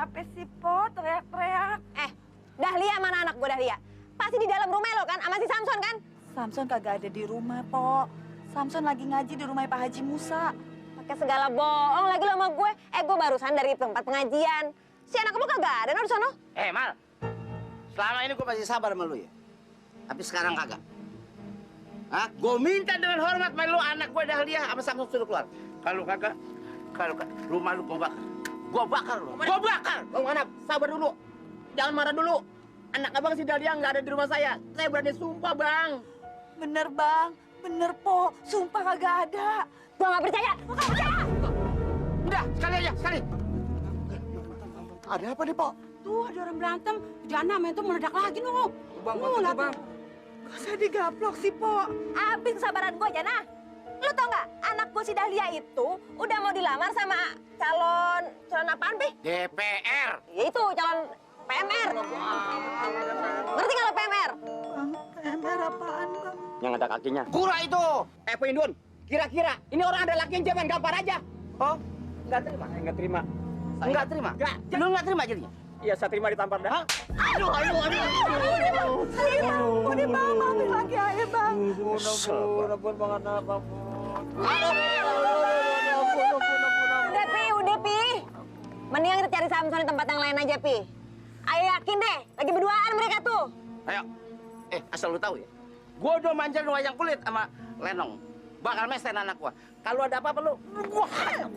Kenapa sih, Po? Teriak-teriak. Dahlia mana anak gue Dahlia? Pasti di dalam rumah lo kan, sama si Samson kan? Samson kagak ada di rumah, Po. Samson lagi ngaji di rumah Pak Haji Musa. Pakai segala bohong lagi lo sama gue. Gue barusan dari tempat pengajian. Si anak lu kagak ada no di sono. Mal, selama ini gue masih sabar sama lu ya. Tapi sekarang kagak. Hah? Gue minta dengan hormat sama lu, anak gue Dahlia sama Samson suruh keluar. Kalau kagak, rumah lu gue bakar. Gue bakar lu. Gue bakar. Bang Manap, sabar dulu. Jangan marah dulu. Anak abang si Dahlia nggak ada di rumah saya. Saya berani sumpah, Bang. Bener, Bang. Bener, Po. Sumpah kagak ada. Gue nggak percaya. Gue nggak percaya. Udah, sekali aja, sekali. Ada apa nih, Pak? Tuh ada orang berantem. Jana main tuh meledak lagi no. Bang, waktu Bang. Gak usah digaplok sih, Po. Habis kesabaran gue, Jana. Lu tau nggak, anak gue si Dahlia itu udah mau dilamar sama calon apaan, Pi? DPR. Ya itu, calon PMR. Ngerti nggak lo PMR? Bang, PMR apaan, Bang? Yang ada kakinya. Kura itu. Pak Indun, kira-kira ini orang ada laki yang jaman gampar aja. Oh, nggak terima. Nggak terima. Nggak terima? Nggak. Lu nggak terima jadinya? Iya, saya terima ditampar dah. Aduh. Mau dibawa, ambil lagi aja, Bang. Ampun, Bang Manap, ampun. Udah, Pi. Mendingan kita cari Samson di tempat yang lain aja, Pi. Ayo yakin deh, lagi berduaan mereka tuh. Ayo. Asal lu tahu ya. Gua udah manjain wayang kulit sama Lenong. Bakal mesen anak gua. Kalau ada apa-apa lu, gua hajar.